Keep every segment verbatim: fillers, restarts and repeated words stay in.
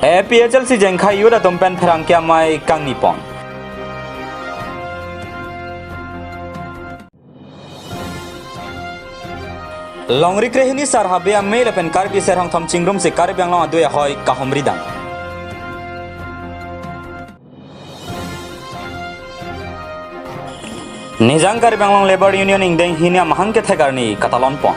A P H L C Jengkha youth atum pen pherangke amei kangni pon. Longri krehini Sar Habe amei lapen Karbi Ser Hongthom chingrumsi Karbi Anglong adui ahoi kahumri dam. Nijang Karbi Anglong Labour Union ingdeng hini amahang kethek arni katalon pon.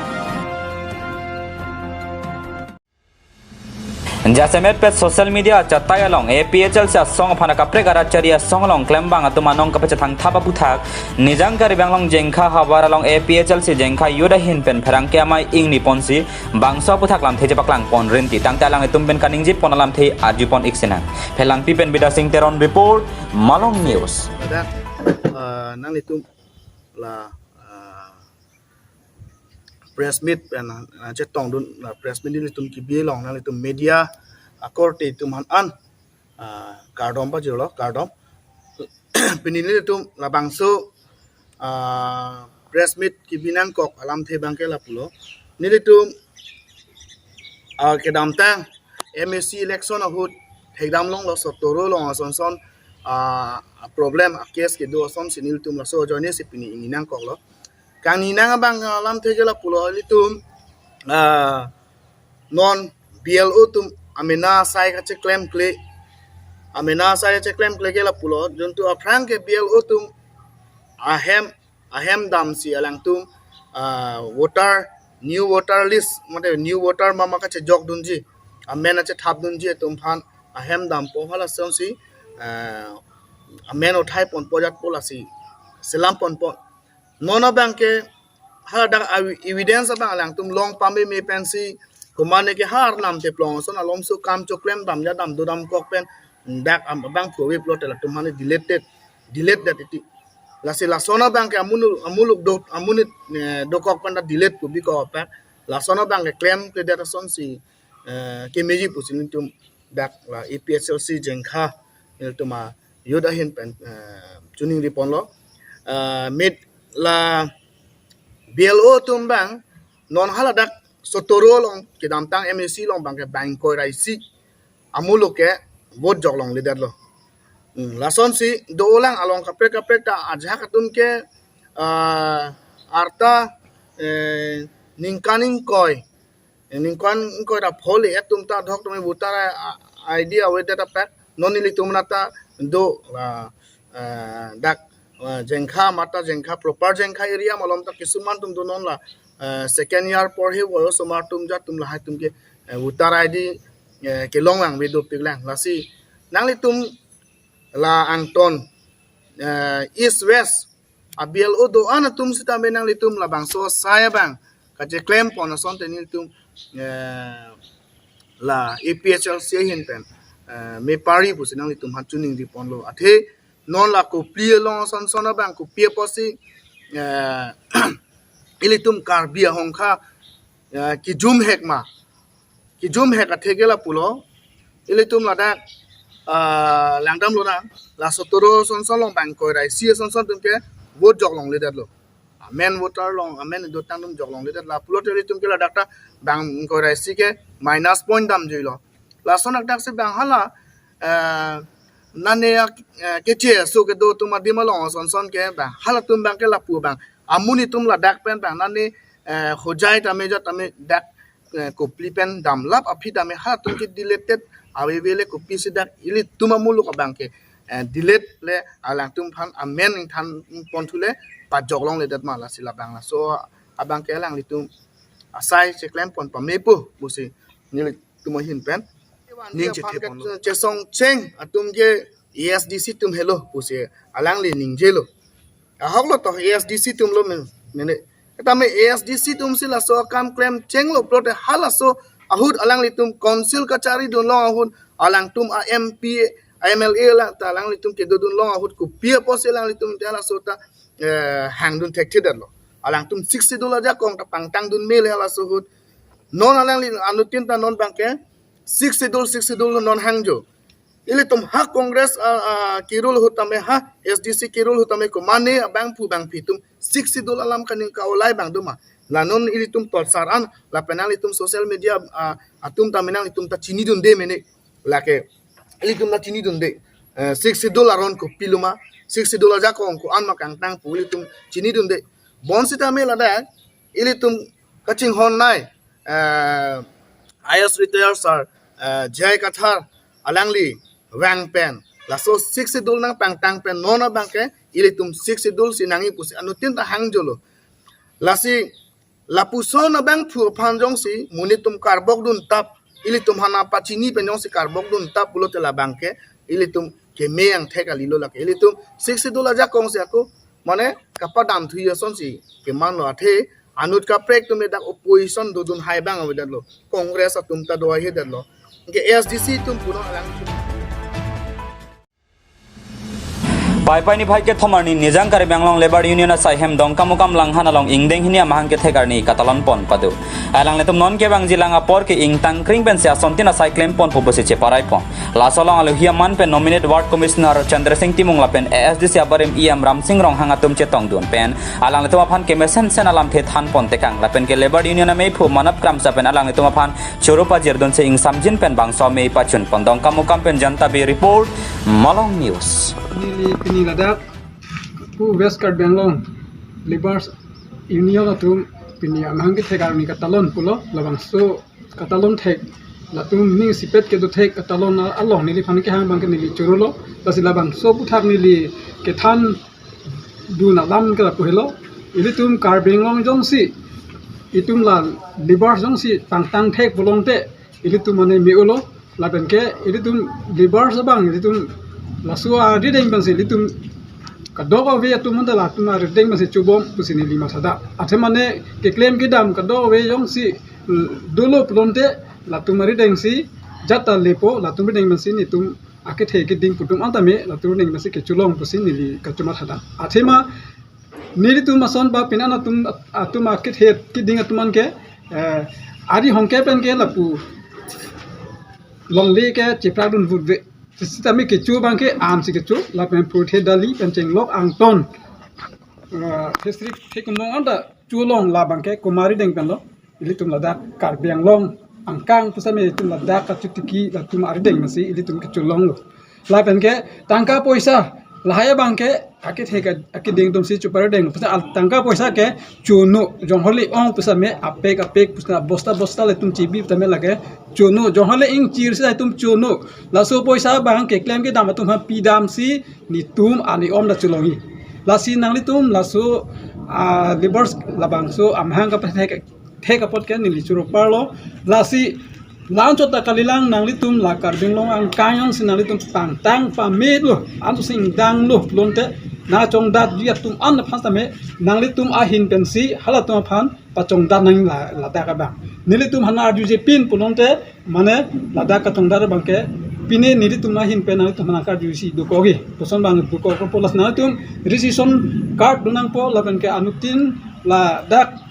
Jasemetpet social media achatai along A P H L C asong aphan akaprek arat chari asong along klembang atum anong kapachethang thap aputhak Nijang Karbi Anglong Jengkha havar along A P H L C Jengkha youth ahin pen pherangke amei ingni ponsi bangso aputhak lamthe chepaklang pon rinti tangte alanglitum pen kaningje pon alamthe arju pon ik sinang. Phelangpi pen Bidya Sing Teron report, Malong News. Ladak, eh, nanglitum la, eh, press meet pen, eh, chetongdun, la press meet nelitum kebi along nanglitum media akorte atum aphan an, eh, kardom pajirlo, kardom. Pini nelitum labangso, eh, press meet kebi nangkok alamthe abangke lapulo. Nelitum, eh, kedamtang M A C election ahut thekdam longlo, sotoro along asonson, ah, problem, ah, case kedo asonsi nelitum laso ajoinesi pini ingni nangkoklo. Kangni nang abang alamthe ke lapulo, ilitum, ah, non B L O atum amena asai kacheklemkle, amena asai kacheklemkle ke lapulo, juntu aphrang ke B L O atum ahem ahem damsi alangtum, ah, voter, new voter list, mate new voter mama kachejokdunji, amen achethapdunji atum aphan ahem dampo, hala asonsi, ah, amen uthai ponpo jatpo lasi selam ponpo. Non abangke haladak evi-, evidence abang alangtum long pameme pensi, komatne ke ha arnam teplong ason alomso kam choklem dam, jadam dodam kok pen dak am-, abang provip lo tela atum aphan delete, delete det iti. Lasi lason abangke amunu-, amuluk do, amonit, eh, dokok pen ta delete pu bikok apar. Lason abangke klemkledet asonsi, eh, kemeji pusi nelitum dak la A P H L C Jengkha nelitum a youth ahin pen, eh, choningri ponlo. Eh, mate la B L O atum abang non haladak sotoro along kedamtang M A C along abangke bang ingkoi ra isi amuluk ke vote joklongledetlo. Hmm, lasonsi dolang along kaprek kaprek ta ajahak atum ke, ah, arta, eh, ningkan ingkoi, eh, ningkan ingkoi ra pholi atum ta dhok tumi voter, ah, I D avedet apek non nelitum nata do, ah, eh, dak, eh, Jengkha mata Jengkha proper Jengkha area malom ta kisuman atum do non la, eh, second year porhi voyo osomar atum jat atum lahai atum ke, eh, voter I D, eh, kelong lang, vedopik lang. Lasi nanglitum la angton, eh, East West a B L O do-an atum sitame nanglitum labangso asai abang kacheklem pon asonte nelitum, eh, la A P H L C ahin pen, eh, mepari pusi nanglitum aphan choningri ponlo. Athe non la Kopili along asonson abang kopi apotsi, eh, ilitum Karbi ahongkha, eh, kejum hek ma, kejum hek athe ke lapulo, ilitum ladak, ah, langdam lonang, la sotoro asonson along bang ingkoi ra isi asonson atum ke vote joklongledetlo. Amen voter along, amen dotang atum joklongledet lapulo, te ilitum ke ladak ta bang ingkoi ra isi ke minus point damjuilo. Lason akdaksi bang hala, eh, nane ak-, eh, keche aso kedo atum adim along asonson ke bang halatum abangke lapu abang amonit atum ladak pen bang nane, eh, Hojai tame jat tame dak, eh, Kopili pen damlap aphi tame halatum ke delete avevele kopisi dak ilitum amuluk abangke, eh, delete le alangtum aphan amen ingthan ponthu le pajoklongledet ma, lasi labang laso abangke alanglitum asai cheklem pon pamepo pusi nelitum ahin pen ning chethe ponlo. Chesong cheng atum ke A S D C atum helo pusi alangli ningjelo. Ahoklo to A S D C atumlo men, mene. Tame A S D C atumsi laso akam klem chenglo pulote halaso ahut alanglitum council kacharidun long ahut alangtum a M P, a M L A la ta alanglitum kedodun long ahut kopi apotsi alanglitum te halaso ta, eh, hangdun thekthedetlo. Alangtum Sixth Schedule ajakong ta pangtangdun mele halaso ahut. Non alangli anuttin ta non abangke Sixth Schedule, Sixth Schedule non hangjo. Ilitum ha Congress, ah, ah, ke-rule ahut tame, ha S D C ke-rule ahut tame komatne abangphu bangphi atum Sixth Schedule alam kaning ka-olai abang do ma. La non ilitum totsar an, lapen nanglitum social media, ah, atum tame nanglitum ta chinidunde mene. Lake ilitum ta chinidunde. Eh, Sixth Schedule aron kopiloma, Sixth Schedule ajakong ko-an ma kangtang pu ilitum chinidunde. Bonsitame ladak ilitum kachinghon nai, eh, I A S retired sir, eh, J I Kathar alangli vang pen laso Sixth Schedule nangpangtang pen non abangke ilitum Sixth Schedule si nangji pusi anuttin ta hangjolo. Lasi lapuson abangphu aphan jongsi monit atum karbokdun tap, ilitum aphan pachini pen jongsi karbokdun tap pulote labangke ilitum keme angthek kalilo lake. Ilitum Sixth Schedule ajakong si ako mane kapadamthu asonsi kemanlo, athe anut kaprek atum dak opposition dodun hai abang avedetlo, Congress atum ta do-an avedetlo. Anke A S D C atum punon alang. Paipai niphai kethom arni Nijang Karbi Anglong Labour Union asaihem Dongkamukam Langhan along ingdeng hini amahang kethek arni katalon pon pado. Alanglitum non kevangji lang apor ke ingtangkring pensi asontin asai klem ponpo pusi cheparai pon. Laso along alohi aman pen nominate Ward Commissioner Chandra Sing Timung lapen A S D C abarim E M Ramsing Ronghang atum chetongdun pen alanglitum aphan kemesensen alamthe than pon tekang lapen ke Labour Union ameiphu Manap Kramsa pen alanglitum aphan choro pajirdunsi ingsamjin pen bangso amei pachun pon. Dongkamukam pen Janta Bey report, Malong News. Neli pini ladak pu West Karbi Anglong Labour Union atum pini amahang kethek arni katalon pulo, labangso katalon thek, latum ning sipet kedo thek katalon along neliphan kehang abangke neli chorolo, lasi labangso aputhak neli kethandun alam ke lapu helo, ilitum Karbi Anglong jongsi, itum la labour jongsi pangtang thek pulote, ilitum mane me-olo, lapen ke ilitum labour abang, ilitum laso arideng pensi ilitum kadokave atum manda latum arideng pensi chobom pusi neli mathadam. Athe mane keklem kedam kadokave jongsi, mm, dolo pulote latum arideng si jat ta lepo, latum arideng pensi netum akethe keding pu atum anta me, latum arideng pensi kecholong pusi neli kachomathadam. Athe ma nelitum ason ba pinan atum, atum akethe keding atum anke, eh, ari hongke pen ke lapu longle ke cheprakdun vutve. Sitame kecho abangke ansi kecho, lapen purthe dali pen chenglok angton, eh, fishery thekumlong anta cholong labangke komat arideng penlo. Ilitum ladak Karbi Anglong angkang pusitame ilitum ladak kachotiki latum arideng pensi ilitum kecholonglo. Lapen ke tangka poisa lahai abangke akethe ke akeding atumsi choparideng. Pusi al tangka poisa ke chono, jonghole ong pusitame apek apek pusi bosta bosta le atum chibi tame lake chono, jonghole ingchir si atum chono. Laso poisa abang keklem kedam atum aphan pidamsi netum ani om da cholongji. Lasi nanglitum laso, ah, labour labangso amahang kapathek thek apot ke neli choro parlo. Lasi la-anchot ta kalilang, nanglitum la Karbi Anglong angkang jongsi nanglitum pangtang pametlo, ansi ingdanglo pulote, nangchongdatji atum an aphan tame nanglitum ahin pensi halatum aphan pachongdat nang la, ladak abang. Nelitum aphan arjuje pin pulote, mane ladak kachongdat abangke pine nelitum ahin pen nanglitum aphan karjusi dokokji. Koson abang dokok pulo, nanglitum registration card do nangpo, lapen ke anuttin ladak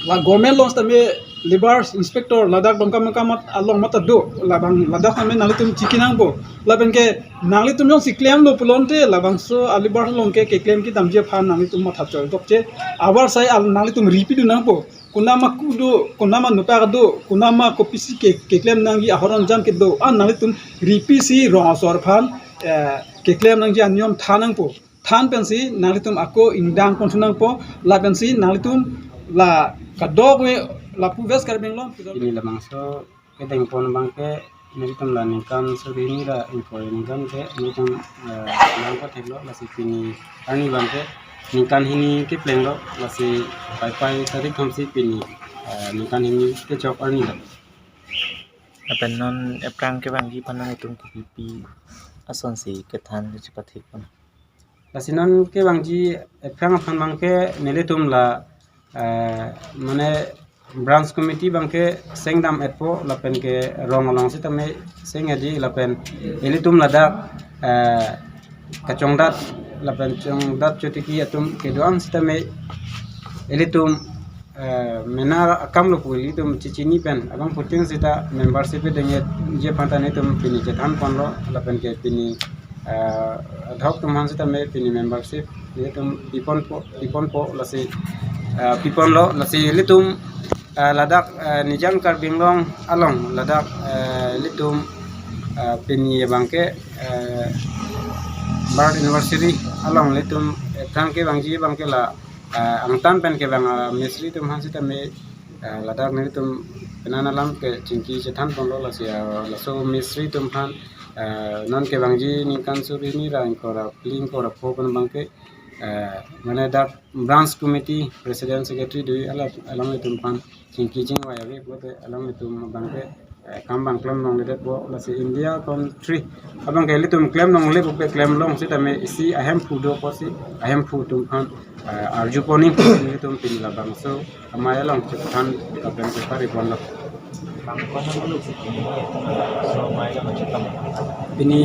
la government along tame labour inspector ladak Dongkamukam along mata do, labang ladak tame nanglitum chiki nangpo. Lapen ke nanglitum jongsi klemlo pulote labangso a labour along ke keklem kedamji aphan nanglitum matha choi dokche. Abar sai al nanglitum ripidun nangpo. Konat ma ku do, konat ma nepak do, konat ma kopisi ke, keklem nangji ahoron jam kedo, an nanglitum ripisi rong asor aphan, eh, keklem nangji aniyom than nangpo. Than pensi nanglitum ako ingdang ponthu nangpo, lapensi nanglitum la kadokave lapu West Karbi Anglong. Pini labangso kedeng pon abangke nelitum la ningkan suri hini ra ingkoi ningkan ke nelitum, eh, nangko theklo, lasi pini arni abangke ningkan hini keplenglo, lasi Paipai tarik thomsi pini, eh, ningkan hini kechok arni lo. Lapen non ephrang kevangji aphan nanglitum kopipi asonsi kethan chepathek pon? Lasi non kevangji ephrang aphan abangke nelitum la, eh, mane branch committee abangke sengdam-etpo, lapen ke rong along sitame seng-etji, lapen ilitum ladak, eh, kachongdat lapen chongdat chotiki atum kedo-an sitame ilitum, eh, mena akam lo pu ilitum chichini pen abangphutin sita membership dengji aphan ta nelitum pini chethan ponlo, lapen ke pini, eh, adhok atum aphan sitame pini membership nelitum piponpo, piponpo, lasi, eh, piponlo, lasi ilitum, eh, ladak, eh, Nijang Karbi Anglong along ladak, eh, ilitum, Ah, pini abangke, eh, birth anniversary along ilitum, eh, than kevangji abangke la, ah, angtan pen kevang, ah, Misri atum aphan sitame, eh, ladak nelitum penang alam kechingki chethan ponlo lasi, ah, laso Misri atum aphan, eh, non kevangji ningkan suri hini ra ingkoi ra phli ingkoi ra pho pen abangke, eh, mane dak branch committee president secretary do-i alam, alanglitum aphan chingki chingvai ave pulote alanglitum abangke, eh, kam abang klem longledetpo lasi India country abangke ilitum klem longle pupe klem long sitame isi ahemphu do pusi ahemphu atum aphan, eh, arju pon-i pu ilitum pini labangso amei along chethan lapen kepari ponlo. Bang ko na lu si pini, so amei along chetong. Pini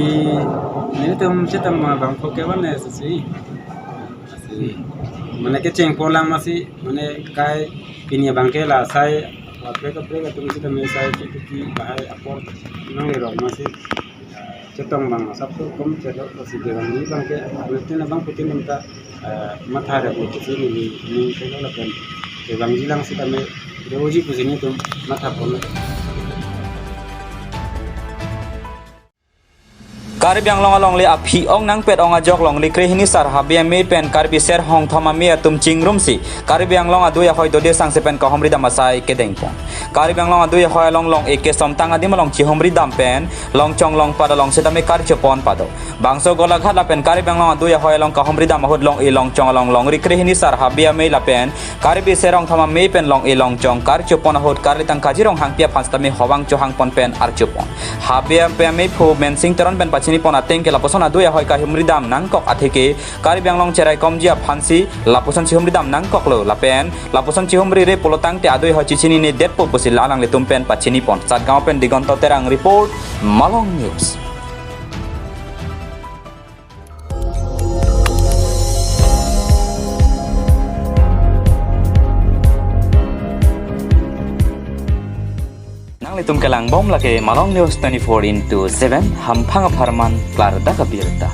nelitum chetong ma bangpho ke one si. Si. Mane kecheng pon lang masi, mane kai pini abangke la sai, kaprek kaprek atum sitame sai kiki bahai apor nanglerok masi. Chetong abang asap so kom chelo, lasi kevangji abangke, anutin abang putin ningkan, eh, matha ra bu putin neli, neli chelo lapen kevangji lang sitame doji pusi nelitum matha pon. Karbi Anglong alongle aphi ong nangpet ong ajok longri krehini sar Habe Amei pen Karbi Ser Hongthom Amei atum chingrumsi Karbi Anglong adui ahoi dode sangse pen kahumri dam asai kedengpon. Karbi Anglong adui ahoi along long-e kesomtang adim along chihumri dam pen longchong longpat along sitame karcho pon pado. Bangso Golaghat lapen Karbi Anglong adui ahoi along kahumri dam ahut long-e longchong along longri krehini sar Habe Amei lapen Karbi Ser Hongthom Amei pen long-e longchong karcho pon ahut karlitang Kajirong Hangpi aphan sitame howang chohang pon pen archo pon. Habe Amei aphu Mensing Teron pen pachini pon ateng ke lapuson adui ahoi kahumri dam nangkok atheke Karbi Anglong cheraikomji aphansi lapuson chihumri dam nangkoklo lapen lapuson chihumri re pulotangte adui ahoi chichinine detpo pusi la alanglitum pen pachini pon. Satgaon pen Digonto Terang report, Malong News. Nanglitum kelang bom lake Malong News twenty-four into seven, hamphang apharman klardak abirta.